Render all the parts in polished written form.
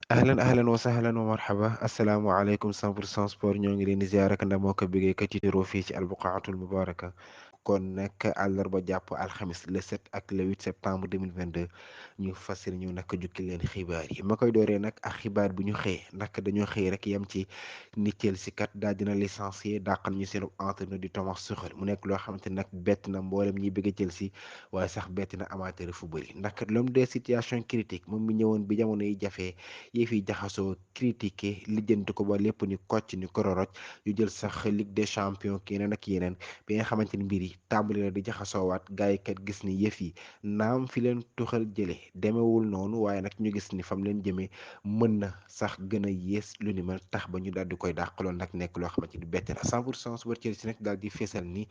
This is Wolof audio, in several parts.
ahlan wa sahlan wa marhaba asalaamaaleykum 100% sport ñoo ngi leen di ziar ak ndamoo ko bëggee ka ci tiro fii ci albuqaatul mubaraka kon nag àllarba jàpp alxamis le 7 ak le 8 septembre 2022 ñu fas yéene ñu nag jukki leen xibaar yi ma koy dooree nag ak xibaar bu ñu xëyee nag dañoo xëy rek yem ci ni Chelsea kat daal dina licencié dàqal ñu seen entraîneur di Thomas Tuchel mu nekk loo xamante nag bett na mboolem ñi bëgg Chelsea waaye sax bett na amateur football yi ndax l'homme des situations critiques moom mi ñëwoon bi jamono yi jafee yëf yi jaxasoo critiqué lijjanti ko ba lépp ni kocc ni kororoj yu jël sax Ligue des champions yeneen ak yeneen bi nga xamante ni mbir yi tàmbali na di jaxasoowaat gars yi kat gis ni yëf yi naam fi leen tuxal jële demewul noonu waaye nag ñu gis ni fam leen jëmee mën na sax gën a yées lu ni mel tax ba ñu daal di koy dàqaloon nag nekk loo xamante ni bette na 100% su wër Chelsea nag daal di feesal ni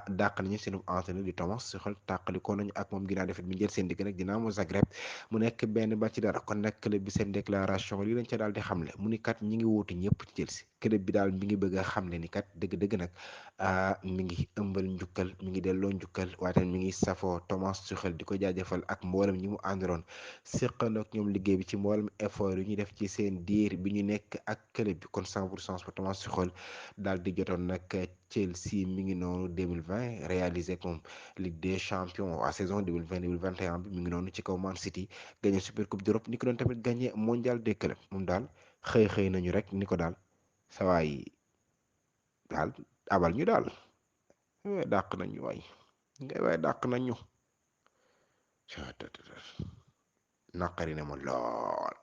dàq nañu seen entraîneur di Thomas Tuchel tàqalikoo nañu ak moom ginnaaw defet mi jël seen digg nag Dinamo Zagreb mu nekk benn ba ci dara kon nag club bi seen déclaration lii lañ ca daal di xamle mu ni kat ñi ngi wuutu ñëpp ci Chelsea club bi daal mi ngi bëgg a xamle ni kat dëgg-dëgg nag mi ngi ëmbal njukkal mi ngi delloo njukkal waaye tamit mi ngi safoo Thomas Tuchel di ko jaajëfal ak mboolem ñi mu àndaloon séqandoo ak ñoom liggéey bi ci mboolem effort yu ñuy def ci seen diir bi ñu nekk ak club bi kon 100% pour Thomas Tuchel daal di jotoon nag Chelsea mi ngi noonu 2020 réalisé comme Ligue des champions à saison 2020 2021 bi mi ngi noonu ci kaw Man City gagné super coupe d'Europe ni ko doon tamit gagné mondial des clubs moom daal xëy nañu rek ni ko daal sawaay daal abal ñu daal dàq nañ ñu waay ngay waaye dàq nañ ñu naqari na ma lool.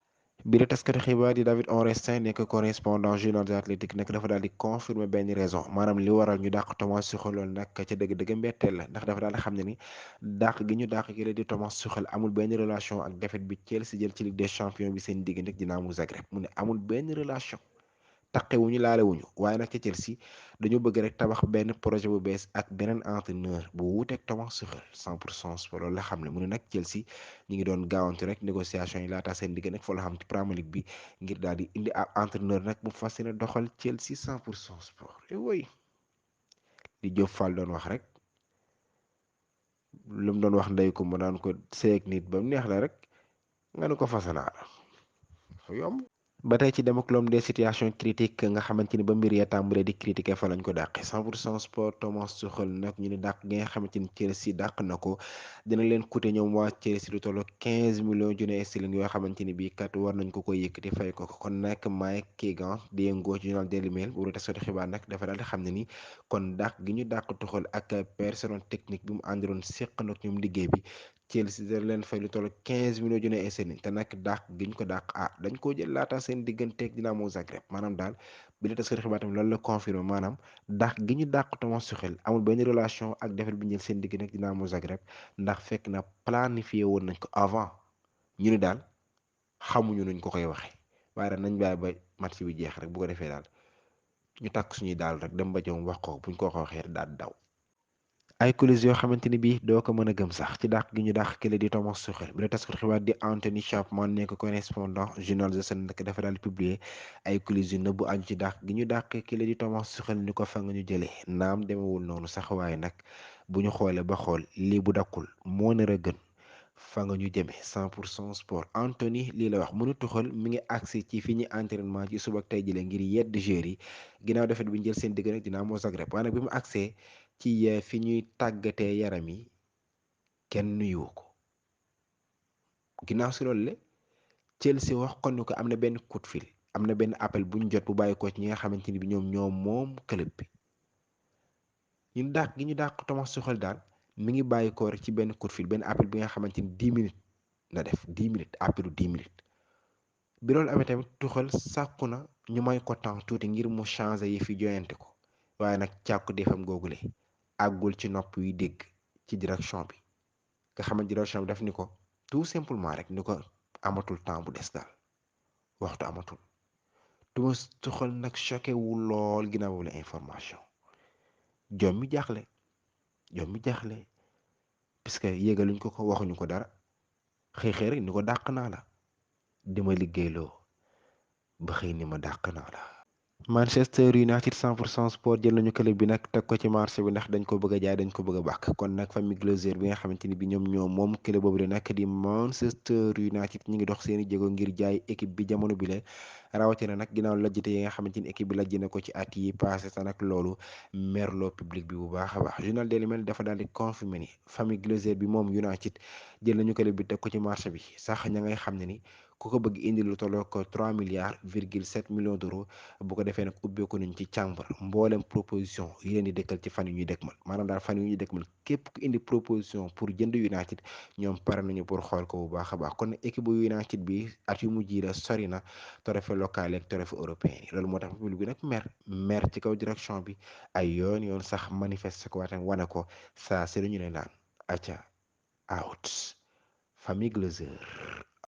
bi la taskati xibaar di David Ornstein nekk correspondant journal de l'Athletic nekk dafa daal di confirmer benn raison maanaam li waral ñu dàq Thomas Tuchel loolu nag ca dëgg-dëgg mbetteel la ndax dafa daal di xam ne ni dàq gi ñu dàq ki la di Thomas Tuchel amul benn relation ak défaite bi Chelsea jël ci Ligue des champions bi seen diggante ak Dinamo Zagreb mu ne amul benn relation. taqewuñu laalewuñu waaye nag ca Chelsea dañu bëgg rek tabax benn projet bu bees ak beneen entraîneur bu wuuteeg Thomas Tuchel 100% sport loolu la xam ne mu ne nag Chelsea ñi ngi doon gaawantu rek négociation yi laata seen digg nag fa la xam ci Premier League bi ngir daal di indi ab entraîneur nag bu fas yéene doxal Chelsea 100% sport et woy di Diop Fall doon wax rek lu mu doon wax ndey ko mu naan ko seeg nit ba mu neex la rek nga ne ko fasanaa yomb. ba tey ci dem ak l'homme des situations critiques nga xamante ni ba mbir ya tàmbalee di critiquer fa lañ ko dàqe 100% sport Thomas Tuchel nag ñu ne dàq gi nga xamante ni Chelsea dàq na ko dina leen coûter ñoom waa Chelsea lu tollo 15 millions junne sterling yoo xamante ni bii kat war nañ ko koy yëkkati fay ko kon nag Mike Keegan di yëngoo ci journal Daily Mail bu taskati xibaar nag dafa daal di xam ne ni kon dàq gi ñu dàq Tuchel ak personnel technique bi mu àndiroon séq nag ñoom liggéey bi Chelsea da leen fay lu toll 15 millions junne sterling te nag dàq gi ñu ko dàq dañ koo jël laata seen digganteeg Dinamo Zagreb maanaam daal bi la taskati xibaar tamit loolu la confirmé maanaam dàq gi ñu dàq Thomas Tuchel amul benn relation ak défaite bi ñu jël seen digganteeg Dinamo Zagreb ndax fekk na planifié woon nañ ko avant ñu ni daal xamuñu nuñ ko koy waxee waaye daal nañ bàyyi ba match bi jeex rek bu ko defee daal ñu takk suñuy daal rek dem ba jëm wax ko buñ ko waxee daal daw. ay coulisses yoo xamante ni bii doo ko mën a gëm sax ci dàq gi ñu dàq kële di Thomas Tuchel bi la taskatu xibaar di Anthony Chapman nekk correspondant journal The Sun nag dafa daal di publier ay coulisses yu nëbbu aju ci dàq gi ñu dàq kële di Thomas Tuchel ni ko fa nga ñu jëlee naam demewul noonu sax waaye nag bu ñu xoolee ba xool lii bu dakkul moo nar a gën fa nga ñu jëmee 100% sport Anthony lii la wax mënu Tuchel mi ngi agsi ci fi ñu entraînement ci suba ak tey jëlee ngir yedd joueurs yi ginnaaw defet bi ñu jël seen digg nag Dinamo Zagreb waaye nag bi mu agsee ci fi ñuy tàggatee yaram yi kenn nuyuwu ko ginnaaw si loolu le Chelsea wax kon ni ko am na benn coup de fil am na benn appel bu ñu jot bu bàyyi ko ci ñi nga xamante ni bi ñoom moom club bi ñu dàq gi ñu dàq Thomas Tuchel daal mi ngi bàyyi ko rek ci benn coup de fil benn appel bi nga xamante ni 10 minutes la def 10 minutes appelu 10 minutes bi loolu amee tamit Tuchel sàkku na ñu may ko temps tuuti ngir mu changer yi fi joyante ko waaye nag càkku defam googule àggul ci nopp yi dégg ci direction bi nga xamante direction bi daf ni ko tout simplement rek ni ko amatul temps bu des daal waxtu amatul Thomas Tuchel nag choqué wu lool ginnaaw boobu la information jom mi jaaxle parce que yégaluñ ko waxuñu ko dara xëy rek ni ko dàq naa la dima liggéeyloo ba xëy ni ma dàq naa la Manchester United 100% sport jël nañu club bi nag teg ko ci marché bi ndax dañ ko bëgg a jaay dañ ko bëgg a bàkk kon nag famille Glazer bi nga xamante ni bi ñoom ñoo moom club boobu de nag di Manchester United ñi ngi dox seeni jéego ngir jaay équipe bi jamono bi la rawatina nag ginnaaw lajjite yi nga xamante ni équipe bi lajj na ko ci at yi passé sa nag loolu merloo public bi bu baax a baax journal Daily Mail dafa daal di confirmer ni famille Glazer bi moom United jël nañu club bi teg ko ci marché bi sax ña ngay xam ne ni ku ko bëgg indi lu tolloo ko 3 milliards virgule 7 millions d'euros bu ko defee nag ubbeeku nañ ci càmbar mboolem proposition yi leen di dëkkal ci fan yu ñuy dëkkmal maanaam daal fan yu ñuy dëkkmal képp ku indi proposition pour jënd United ñoom pare nañu pour xool ko bu baax a baax kon équipe bu United bi at yu mujj yi la sori na trophée local ak trophée européen yi loolu moo tax public bi nag mer ci kaw direction bi ay yoon sax manifeste ko waate wane ko saa si la ñu ne naan acca out famille Glazer